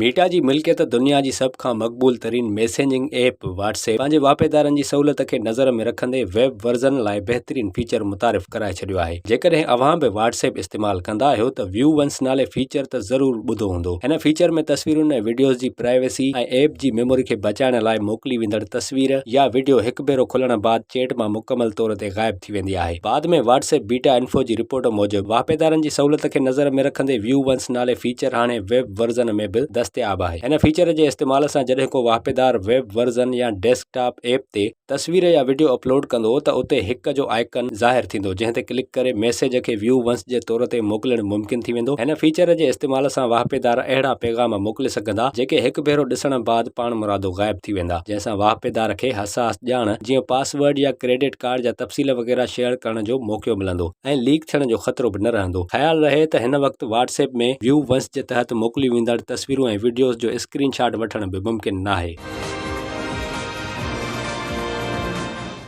Meta جي ملڪيت دنيا جي سڀ کان مقبول ترين ميسيجنگ ايپ واٽس ايپ پنهنجي واهپيدارن جي سهولت کي نظر ۾ رکندي ويب ورزن لاء بهترين فيچر متعارف ڪرائي ڇڏيو آهي. جيڪڏهن اوهان به واٽس ايپ استعمال ڪندا آهيو ته ويو ونس نالي فيچر ته ضرور ٻڌو هوندو. هن فيچر ۾ تصويرن ۽ وڊيوز جي پرائيويسي ۽ ايپ جي ميموري کي بچائڻ لاء موڪلي ويندڙ تصوير يا وڊيو هڪ ڀيرو کلڻ بعد چيٽ مان مڪمل طور تي غائب ٿي ويندي آهي. بعد ۾ واٽس ايپ بيٽا انفو جي رپورٽ موجب واهپيدارن جي سهولت کي نظر ۾ رکندي ويو ونس نالي فيچر هاڻي ويب ورزن ۾ به دستياب آهي. هن فيچر جي استعمال سان جڏهن ڪو واهپيدار ويب ورزن يا ڊيسڪ ٽاپ ايپ تي تصوير يا وڊيو اپلوڊ ڪندو ته اتي هڪ جو آئيڪن ظاهر ٿيندو جنهن تي ڪلڪ ڪري ميسيج کي ويو ونس جي طور تي موڪلڻ ممڪن ٿي ويندو. هن فيچر جي استعمال سان واهپيدار اهڙا پيغام موڪلي سگهندا جيڪي هڪ ڀيرو ڏسڻ بعد پاڻمرادو غائب ٿي ويندا جنهن سان واهپيدار کي حساس ڄاڻ جيئن پاس ورڊ يا ڪريڊٽ ڪارڊ جا تفصيل وغيره شيئر ڪرڻ جو موقعو ملندو ۽ ليڪ ٿيڻ جو خطرو به نه رهندو. خيال رهي ته هن وقت واٽس ايپ ۾ ويو ونس جي تحت موڪليون ويندڙ تصويرون ۽ وڊيوز جو اسڪرين شاٽ وٺڻ به ممڪن ناهي.